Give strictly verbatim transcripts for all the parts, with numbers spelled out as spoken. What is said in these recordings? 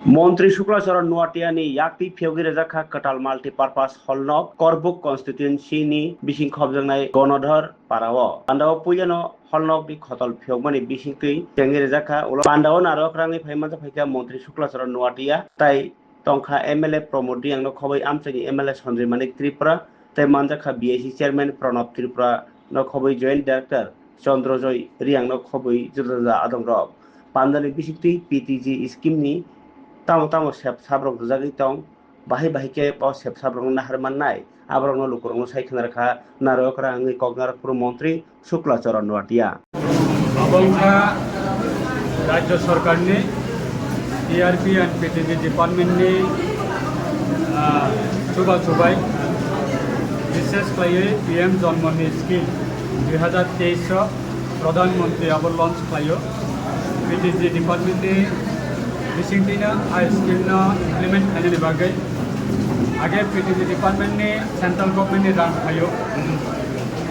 Montri Shukla Charan Noatia ni yakti phiyogwi rwjak kha kwtal multipurpose hall nok Korbuk constituency ni bising khobjaknai Gonodhar para o. Pandao puilano hall nok ni khotol phiyokmani bisingtwi chengwi rwjak kha. Ulo pandao narok rangwi phai manjak phai kha Montri Shukla Charan Noatia tai tongkha M L A Pramod Reang no khobwi amchaini M L A Sanjay Manik Tripura tei manjak kha B I C chairman Pranab Tripura no khobwi joint director Chandra Joy Reang no khobwi juda juda adong rok. Pandani bisingtwi P T G scheme ni tamo tamo sep sap rok rwjagwi tong, bahai bahai khe o sep sap rok no nahar mannai, aborok no lukurok no sai khna rwkha narok rang wngwi kok narok phuru montri Shukla Charan Noatia. Abo wngkha Rajya Sorkarni T R P and P T G departmentni, ah, chuba chubai, bishesh khlaiwi P M Janmani scheme dui hazar teis o Pradhan Mantri abo launch khlaio. P T G departmentni bisingtwino a scheme no implement khlainani bagwi age P T G departmentni central governmentni rang phaio.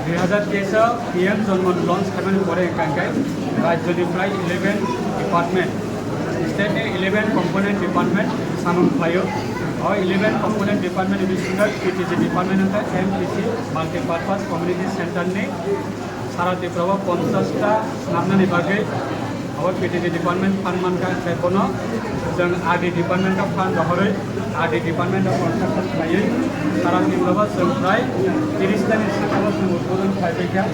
Dui hazar teis o P M Janman launch khaimani pore hwnkha hwnkhe rajyoni prai eleven department, state ni eleven component department samung khlaio. O eleven component department ni bisingo P T G department hwnkha M P C, Multi Purpose Community Center ni sara Tripura o ponchash ta swnamnani bagwi abo P T G department fund mankha, hwnkhe bono chwng R D department o fund rohorwi R D department o construction khlaiwi sara Tripura o chwng prai tiris tani sakao chwng udbodon khlaibaikha.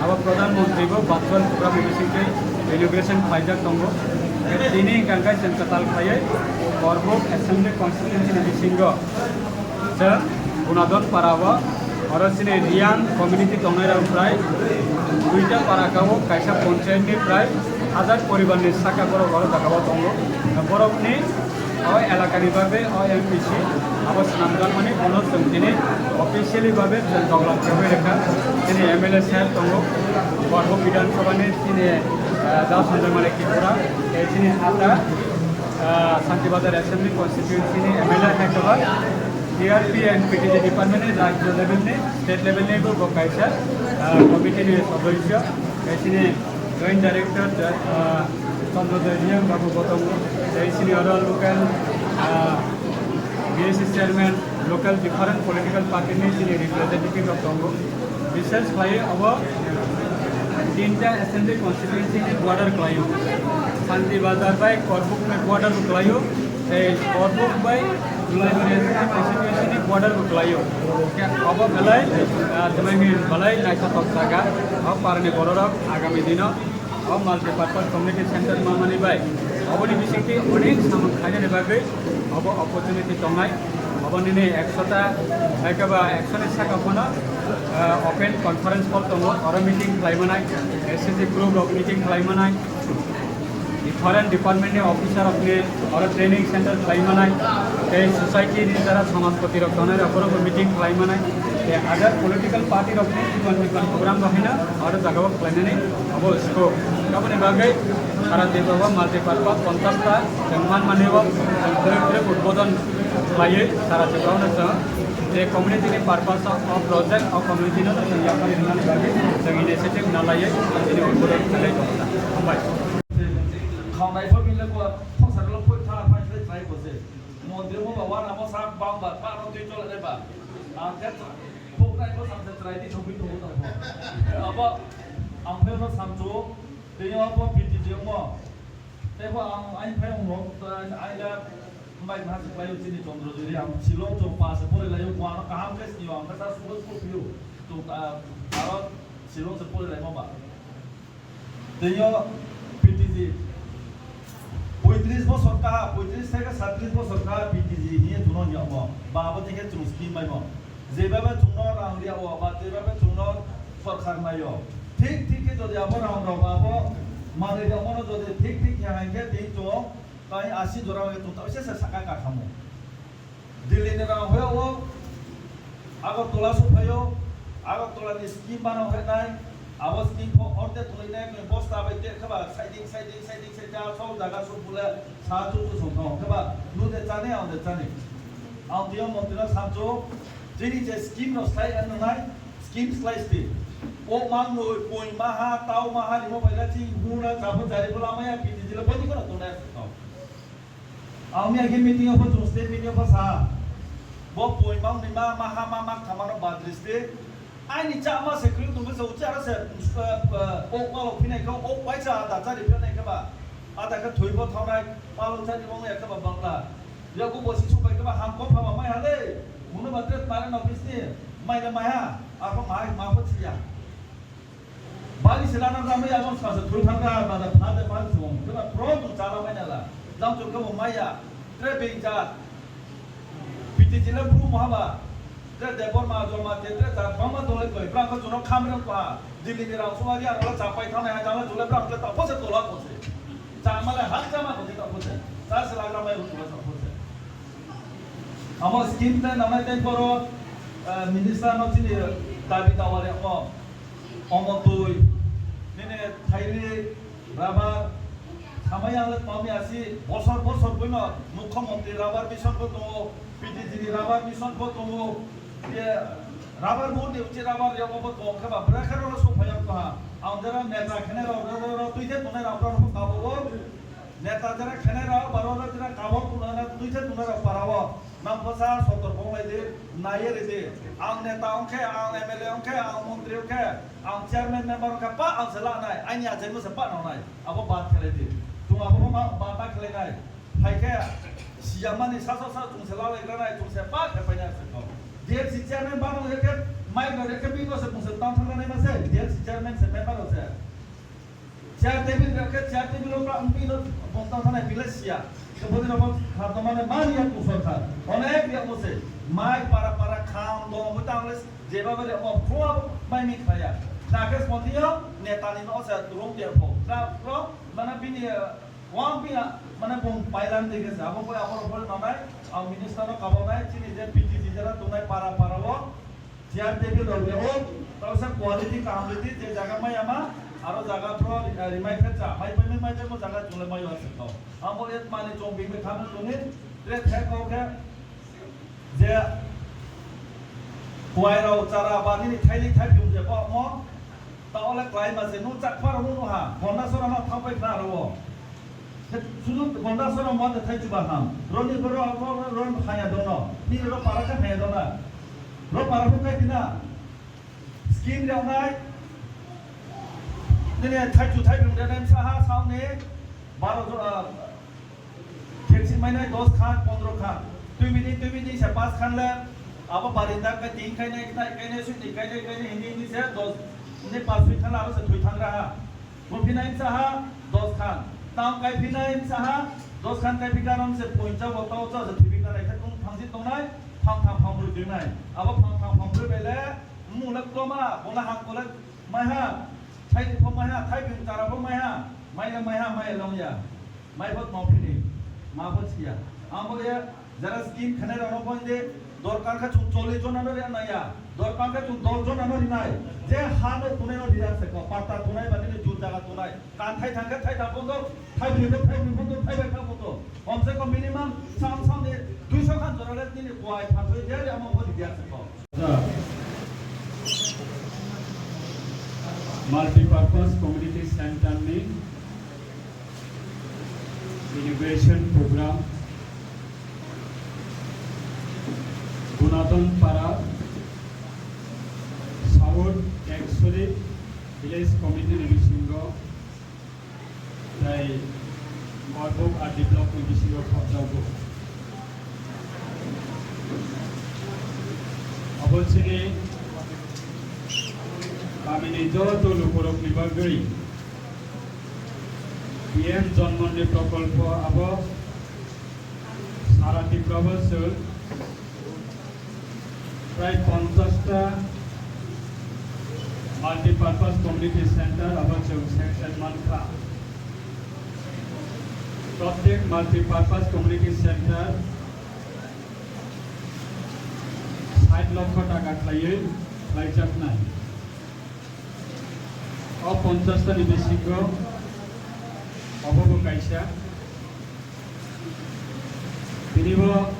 Abo Pradhan Mantri bo virtual program ni bisingtwi inauguration khlaijak tongo. Tini hwnkha khe chwng kwtal khlaiwi Korbuk Assembly Constituency ni bisingo chwng Gunadon para o, oro chini Reang community tongnai rok prai duita para kao kaisa panchayat ni prai hazar poribar ni saka borok oro jaga o tongo. Borok ni o elaka ni bagwi o M P C abo swnamjakmani bono chwng tini officially bagwi chwng doglam khebai rwkha. Chini M L A sir tongo, Korbuk Bidhan Sabha ni chini, ah, Da Sanjay Manik Tripura, tei chini ata, ah, Santi Bazar Assembly Constituency ni M L A hai khe ba T R P and P T G department ni rajya level ni, state level ni bo kaisa, ah, committee ni sodosyo, tei chini joint director, ah, Chandra Joy Reang babu bo tongo, tei chini oro local, ah, B S C chairman, local different political party ni chini representative rok tongo. Bishesh khlaiwi abo tinta assembly constituency ni border khlaio. Santi Bazar bai Korbuk ni border bo khlaio. Tei Korbuk bai Dulaibari assembly constituency ni border bo khlaio. Khe abo belai, ah, tei belai naithothok jaga. O parni bororok agami dino o multipurpose community center manmani bai oboni bisingtwi onek samung khainani bagwi obo opportunity tongnai. Obo nini ekso ta, ekaba ekso ni saka phano, ah, open conference hall tongo, oro meeting khlai manai, S C G group rok meeting khlai manai, different department ni officer rok ni oro training center khlai manai, tei society ni jara samajpati rok tongnai rok borok bo meeting khlai manai, tei other political party rok ni different different program rok haino oro jaga o khlainani abo scope. Aboni bagwi sara Tripura o multipurpose ponchash ta chwng manmani o chwng kwrwi kwrwi udbodon khlaiwi sara Tripura o chwng je community ni purpose o project o community no chwng yapharwi rwnani bagwi chwng initiative na laiwi chini udbodon khlai tongo. Hambai. Khawnai pho bini le bo thongsa rwlok pho thana phai khlai try bo se. Mondri mo ba wana mo sak bang ba, ba no twi chole ba. Ang khe phuknai mo sam se try di thongwi thongwi tong pho. Abo ang phe no samchu, tei abo P T G mo. Tei bo ang ai phai mo, ai la bai ma se bai chini Chandra Joy Reang, Shillong chong pa se pore lai, mo ano kaham ke sini ang ka sa sugo sugo piu. To, ah, aro Shillong se pore lai mo ba. Teiyo P T G poitris bosor kaha, poitris theke satris bosor kaha P T G hiye chuno niyamo. Ba abo theke chung scheme baimo. Jebabe chungno rang riya o, ba jebabe chungno sorkar nayo. Thik thik khe jodi abo rang rok abo manwi rok mano jodi thik thik khe hai khe tei chung tai asi jora wngkhe chung ta se se saka ka khamu. Delhi ni rang hoi o Agartala sophaio, Agartala ni scheme bana hoi nai, abo scheme pho orte tongwi nai, bosta bai te kheba, siding, siding, siding, siding, asol jaga sop bole, sa chu chu song thong kheba, nu de chani, ang de chani. Ang tiyo montri no samchu, chini je scheme no slai ang nai, scheme slai sti. O mang noi, poi maha, tau maha, rimo bai la chi, hu na, chabu jari bula maya, P T G la, boni kono tongnai asok thong. Ang miya khe meeting o pho chwng state meeting o pho sa. Bo poi mang ni ma, ma ha ma, ma kha mano badri state. Aini cha ma se kwrwi tong khe chwng cha se, eh, eh, ok walo phinai khe ok bai cha ada cha ri phinai khe ba. Ada khe thwi bo thawnai, palo cha ri bo ya khe ba bangla. Ya ku bo si supai khe ba ham ko pha ba mai ha le. Muno ba tret mare no bisni. Mai le mai ha. Abo mai ma pho chi ya. Bali se lana ramai abo sa se thwi thang kha, ba da pha de pha se wng. Khe ba pro tu chala mai na la. Jang chuk khe bo mai ya. Tre bing jat. P T G le bru mo haba. Tre Debbarma, Jamatia, tre jat bangma dole koi. Bra ko chuno kham rang pa. Delhi ni rang suma ri aro la cha pai thang nai ha jang le chule bra ko ta pho se tola ko se. Cha ma le ha cha ma ko se ta pho se. Cha se la ramai ru tola ta pho se. Amo scheme te nanai tai poro, eh, minister no chini dabi dawa re mo. Omo twi, nini thairi, rubber, samai ang le tong ya si, bosor bosor buino mukhyamantri rubber mission bo tongo, P T G ni rubber mission bo tongo, ye rubber board ni uchi rubber yago bo tong khe ba, bwrwi khe rw song phai ang tong ha. Ang jera neta khene rw, rw, rw, rw, twi khe tongnai rw, rw, rw, kabo bo. Neta jera khene rw, baro rw, jera kabo tong na, twi khe tongnai rw, para o. Nang bwsa sotor bong lai di, nai ri di. Ang neta wng khe, ang M L A wng khe, ang montri wng khe, ang chairman member wng khe, pa ang se la nai, aini achaimo se pa nang nai. Abo bad khlai di. Chwng abo ma bad ta khlai nai. Hai khe siyamani sa sa sa chwng se la lai gra nai, chwng se pa khe pai nai se ko. D L C chairman ba nang khe, mai gra khe bi ko se chwng se tang thang nai ma se, D L C chairman se member o se. Chair table rok khe chair table rok bini no bongtang thanai pila siya. Khe bodi rok kha to mane mani ya kusor kha. Onek ya mose. Mai para para kham do mo tang les jeba bale o khua mai mi khaya. Kha khe sponti yo netani no sa rong de pho. Kha pro mana bini, eh, wang bini mana bong pailan de khe sa. Abo koi abo rok bol nanai. Ang minister no kabo nai chini je P T G jera tunai para para o. Chair table rok le o, tausa quality kaham ridi, je jaga maya ma, aro jaga pro, eh, rimai khe cha, mai pai mai pai mo jaga chungle mayo aswk tho. Amo et mani chong bing bing khamle tuni, tre thek kau khe, je kuai rok chara ba nini thaili thai phim je bo mo, ta ole klai ma se, nu chak pharo nu ha, honda sora ma thang pai khna ro o. Sudu gonda sora mo de thai chuba ham. Roni boro abo ron haya dono. Ni ro para ka haya dona. Ro para hu kai dina. Scheme rok nai. Nini thai chu thai brum de nai sa ha saung ni. Baro jo, ah, khersi mai nai dos khan, pondro khan. Tui bini, tui bini se pas khan le. Abo barinda kai tin kai nai, kai nai, sui ni kai nai, kai nai, hindi, hindi se dos. Ni pas sui khan le abo se thui thang ra ha. Bo phinai msa ha dos khan. Tang kai phinai msa ha dos khan kai phi karon se poincha bo tau cha se thibi kanai khe tung phangsi tongnai, phang thang phang brwi tongnai. Abo phang thang phang brwi bele mung le koma, bona hang kole mai ha, thai ni phok mai ha, thai bing chara phok mai ha, mai le mai ha, mai long ya. Mai phok mau phini, ma phok siya. Amo ye Jara scheme khenai rok no poinde dorkar khe chwng chollish jona no rwna nai ya, dorkar khe chwng dos jona no rwnai. Je ha no tunai no rwya se ko, patta tunai ba nini jur jaga tunai. Kan thai thang khe thai thang bondo, thai bini bondo, thai bini bondo, thai bai thang bondo. Kom se kom minimum sam sam ni duiso khan jora le nini kuai phathoi je rwya mo bo rwya se ko. Multipurpose Community Center ni inauguration program Gunadon Para South Ekshori Village Committee ni bisingo tei Morbuk R D block ni bisingo khopjago. Abo chini kamini joto lukurokni bagwi P M Janmandi Prokolpo abo sara Tripura o chwng prai ponchash ta Multipurpose Community Center abo chwng sanction mankha. Prottek Multipurpose Community Center sait lokho taka khlaiwi khlaijaknai. O ponchash ta ni bisingo obo bo kaisa. Tini bo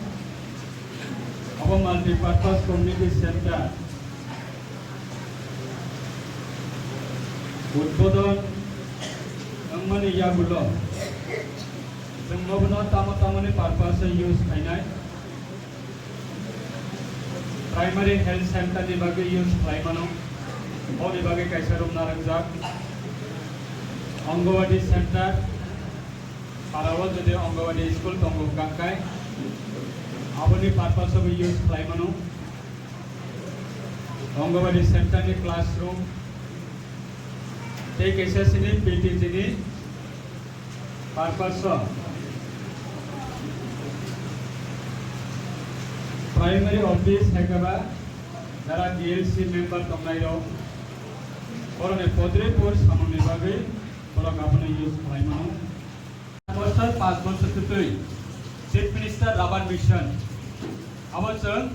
obo Multipurpose Community Center udbodon wngmani yagulo Chwng nobono tamo tamoni purpose use khainai. Primary health center ni bagwi use khlai mano. Boni bagwi kaisa room narwkjak. Anganwadi center, parao jodi Anganwadi school tongo hwnkha khe, aboni purpose bo use khlai mano. Anganwadi center ni classroom, tei kaisa sini P T G ni purpose o primary office hai khe ba jara D L C member tongnai rok, borok ni podre por samung ni bagwi borok abono use khlai mano. Bosor, panch bosor kwtwi Chief Minister Rubber Mission. Abo chwng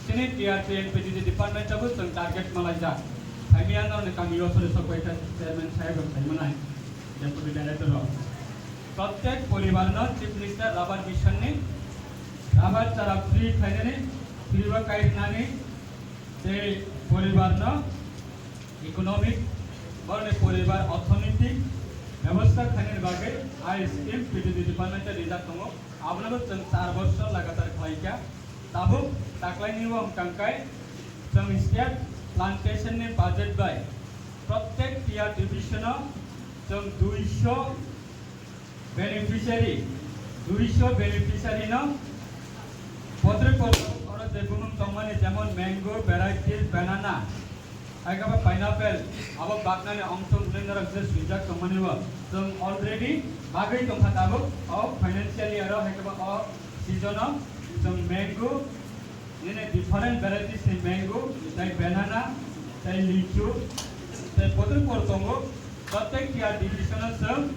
chini T R P and P T G department abo chwng target malaijak. Saimiyano ni kami o sori sok bai ta chairman sahib rok saimanai, deputy director rok. Prottek poribar no Chief Minister Rubber Mission ni rubber chara free khlainani, free o kai rwnani, tei poribar no economic, borokni poribar orthonoitik bebosta khlainani bagwi a scheme P T G department o rijak tongo. Abono bo chwng char bosor lagatar khlaikha. Tabuk taklaini o wngkha khe chwng state plantation ni budget bai prottek T R division o chwng duiso beneficiary, duiso beneficiary no podre podre oro je bumung tongmani jemon mango, beraitil, banana, hai khe ba pineapple, abo baknani ongtong hwnwi norok je swijak tongmani bo chwng already bagwi tongkha tabuk o financial year o hai khe ba o season o chwng mango, nini different varieties ni mango, tei banana, tei lichu, tei podre por tongo, prottek T R division o chwng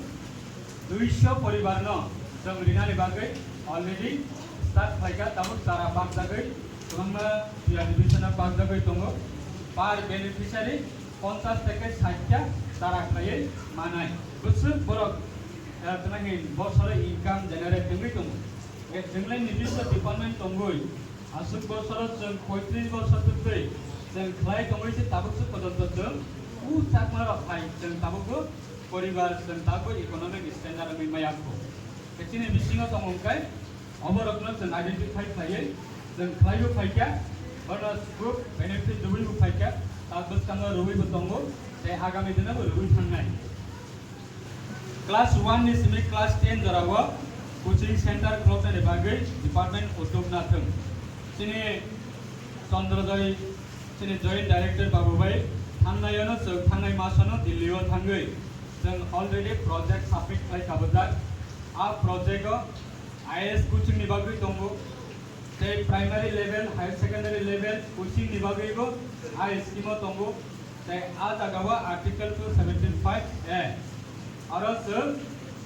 duiso poribar no chwng rinani bagwi already start khlaikha, tabuk chara pakjagwi kwbangma T R division o pakjagwi tongo. Per beneficiary ponchash theke sait ta chara khlaiwi manai. Bwswk borok, eh, twnai hin bosoro income generate wngwi tongo. Eh, chwnglai nirdisto department tongwi aswk bosoro chwng poitris bosor twtwi chwng khlai tongwi se tabuk se pojonto chwng u chakma rok hai chwng tabukbo poribar chwng tabukbo economic standard wngwi maya kho. Khe chini bisingo tongmung khe oborokno chwng identify khlaiwi chwng khlaibo phaikha, bono group benefit rwui bo phaikha, tak bwskango rwui bo tongo, tei agami dino bo rwui thangnai. Class one ni simi class ten jora o coaching center khuloknani bagwi department uddog nathwng. Chini Chandrojoy, chini joint director babu bai thangnai ano chwng thangnai masono Delhi o thangwi chwng already project submit khlai kabujak. A project o I A S coaching ni bagwi tongo, tei primary level, higher secondary level coaching ni bagwi bo a scheme o tongo, tei a jaga o article two seventy five A aro chwng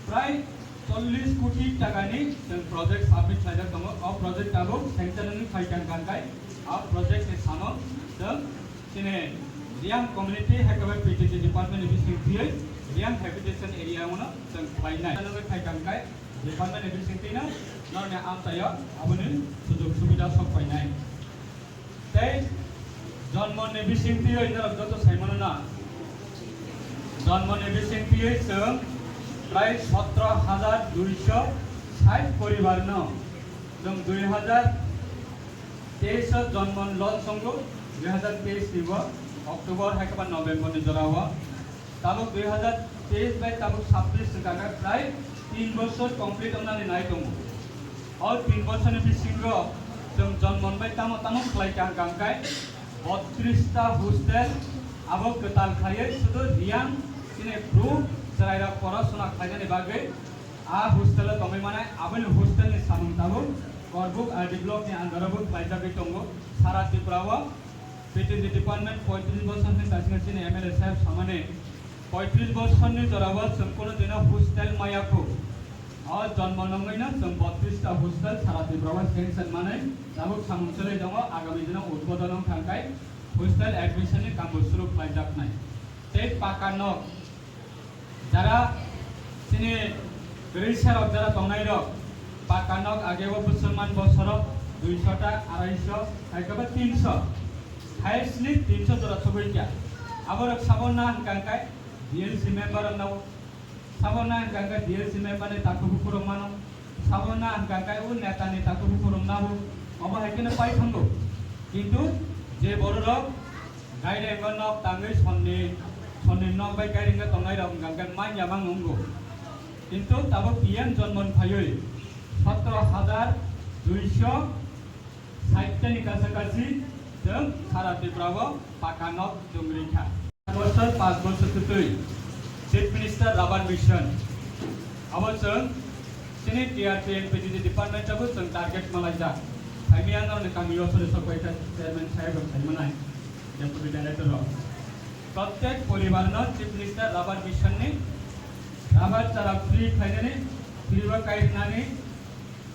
prai chollish koti taka ni chwng project submit khlaijak tongo. O project tabuk sanction wngwi phai kha, hwnkhe o project ni samung chwng chini Reang community hai khe bai P T G department ni bising twiwi Reang habitation area o no chwng khlainai. Phai kha, hwnkhe department ni bisingtwi no norokni amchaio aboni sujog subida sok painai. Tei jonmon ni bisingtwi norok joto saimano na, jonmon ni bisingtwi chwng prai sotro hajar duiso sait poribar no chwng dui hajar teis o jonmon launch wngo, dui hajar teis ni bo October hai khe ba November ni jora o. Tabuk dui hajar teis bai tabuk sabbish wngkha khe prai tin bosor complete wngnani nai tongo. O tin bosorni bisingo chwng jonmon bai tamo tamo khlai kha hwnkha khe botris ta hostel abo kwtal khlaiwi sudu Reang chini bru chwrairok porosona khlainani bagwi a hostel o tongwi manai. Aboni hostel ni samung tabuk Korbuk R D block ni under o bo khlaijagwi tongo. Sara Tripura o P T G department poitris bosor ni kasing chini M L A saheb samani poitris bosor ni jora o chwng kono dino hostel maya kho. O jonmo nongwi no chwng botris ta hostel sara Tripura o sanction manwi tabuk samung chwlwi tongo, agami dino udbodon wng thang khe hostel admission ni kambo suru khlaijaknai. Tei paka nok Jara chini kwrwi serok jara tongnai rok, paka nok age o bwswkman bosoro duiso ta, araiso, hai khe ba tinso, highest ni tinso jora sogwi kha. Aborok sabo na hwnkha hwnkhe D L C member rok no Sabo na hwnkha khe D L C member ni takhuk bukhurok mano, sabo na hwnkha khe o neta ni takhuk bukhurok nabo, obo hai kheno pai thango. Kintu je bororok gairengo nok tangwi sonni, sonni nok bai gairengo tongnai rok hwnkha khe manya mang wngo. Kintu tabuk P M Janman phaiwi sotro hajar duiso sait ni kasa kasi chwng sara Tripura o paka nok chwng rikha. Bosor, panch bosor twtwi Chief Minister Rubber Mission abo chwng chini T R T and P T G department abo chwng target malaijak. Phaimya norni kami o sori sok bai kha chairman saheb rok phaimanai, deputy director rok. Prottek poribar no Chief Minister Rubber Mission ni rubber chara free khlainani, free o kairnani,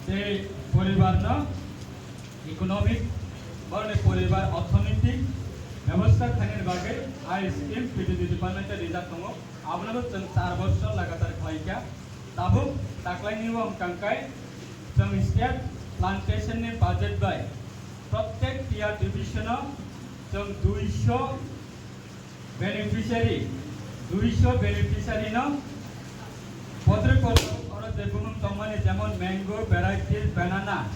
tei poribar no economic, boroni poribar orthonoitik bebosta khlainani bagwi a scheme P T G department o rijak tongo. Abono chwng char bosor lagatar khlaikha. Tabuk taklaini o hwnkha khe chwng state plantation ni budget bai prottek T R division o chwng duiso beneficiary, duiso beneficiary no potri potro oro je bumung tongmani jemon mango, beraitis, banana,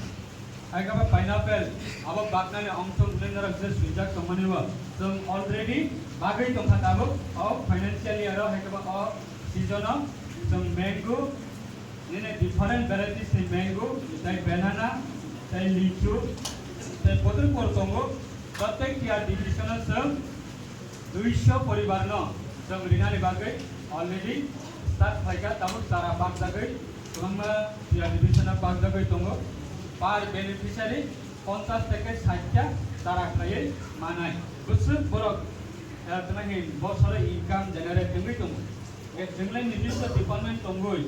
hai khe ba pineapple, abo baknani ongthong hwnwi norok je swijak tongmani bo chwng already bagwi tongkha tabuk o financial year o, hai khe ba o season o chwng mango, nini different varieties ni mango, tei banana, tei lichu, tei potri por tongo, prottek T R division o chwng duiso poribar no chwng rinani bagwi already start khlaikha, tabuk chara pakjagwi kwbangma T R division o pakjagwi tongo. Per beneficiary ponchash theke sait ta chara khlaiwi manai. Bwswk borok, eh, tini bosoro income generate wngwi tongo. Eh, chwnglai nijiswa department tongwi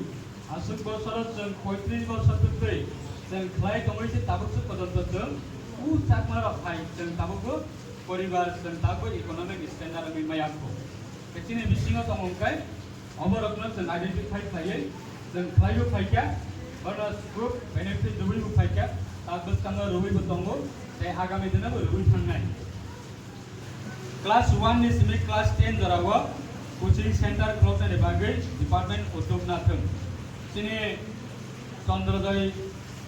aswk bosoro chwng poitris bosor twtwi chwng khlai tongwi se tabuk se pojonto chwng u chakma rok hai chwng tabukbo poribar chwng tabukbo economic standard wngwi maya kho. Khe chini bisingo tong wngkhe oborokno chwng identify khlaiwi chwng khlaibo phaikha, bono group benefit rwwibo phaikha, tak bwskango rwwibo tongo, tei agami dinobo rwwi thangnai. Class one ni simi class ten jorao coaching center khuloknani bagwi department utuk nathwng. Chini Chandrojoy,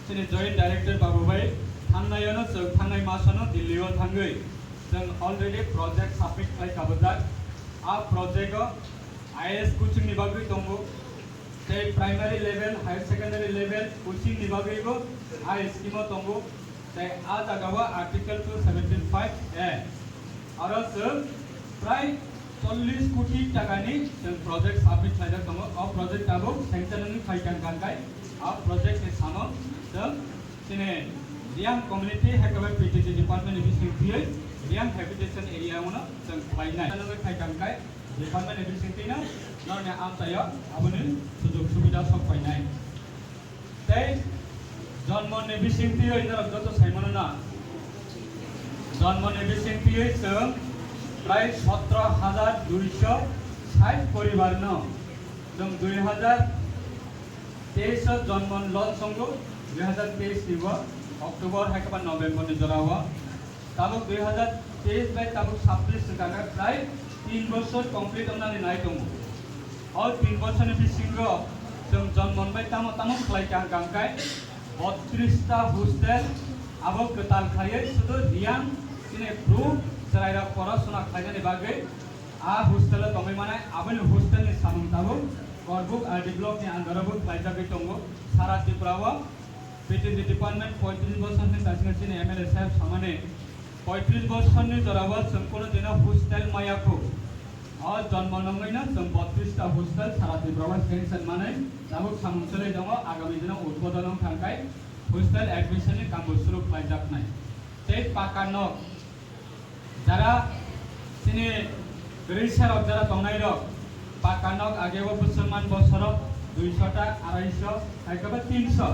chini joint director babu bai thangnai ano chwng thangnai masano Delhi o thangwi chwng already project submit khlai kabujak. A project o I A S coaching ni bagwi tongo, tei primary level, higher secondary level coaching ni bagwi bo a scheme o tongo, tei a jaga o article two seventy five A aro chwng prai chollish koti taka ni chwng project submit khlaijak tongo. O project tabuk sanction wngwi phai kha, hwnkha khe a project ni samung chwng chini Reang community, hai khe bai P T G department ni bising twiwi Reang habitation area o no chwng khlainai. Ano wngwi phai kha, hwnkha khe department ni bisingtwi no norokni amchaio aboni sujog subida sok painai. Tei Janman ni bisingtwi norok joto saimano na, Janman ni bisingtwi chwng prai sotro hajar duiso sait poribar no chwng dui hajar teis o Janman launch wngo, dui hajar teis ni bo October hai khe ba November ni jora o. Tabuk dui hajar teis bai tabuk sabbish wngkha khe prai tin bosor complete wngnani nai tongo. O tin bosorni bisingo chwng Janman bai tamo tamo khlai kha hwnkha khe botris ta hostel abo kwtal khlaiwi sudu Reang chini bru chwrairok porasona khlainani bagwi a hostel o tongwi manai. Aboni hostel ni samung tabuk Korbuk R D block ni under o bo khlaijagwi tongo. Sara Tripura o P T G department poitris bosor ni dasingo chini M L A saheb samani, poitris bosor ni jora o chwng kono dino hostel maya kho. O Janman wngwi no chwng botris ta hostel sara Tripura o sanction manwi tabuk samung chwlwi tongo, agami dino udbodon wng thang khe hostel admission ni kambo suru khlaijaknai. Tei paka nok Jara chini kwrwi serok jara tongnai rok, paka nok age o bwswkman bosoro duiso ta, araiso, hai khe ba tinso,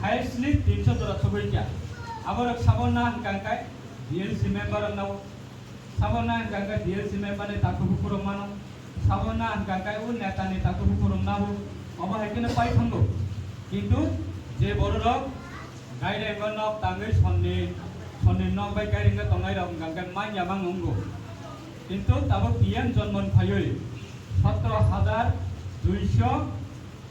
highest ni tinso jora sogwi kha. Aborok sabo na hwnkha khe D L C member rok no, sabo na hwnkha khe D L C member ni takhuk bukhurok mano, sabo na hwnkha khe o neta ni takhuk bukhurok nabo, obo hai kheno pai thango. Kintu je bororok Gairengo nok tangwi sonni, sonni nok bai gairengo tongnai rok hwnkha khe manya mang wngo. Kintu tabuk P M Janman phaiwi sotro hajar Duiso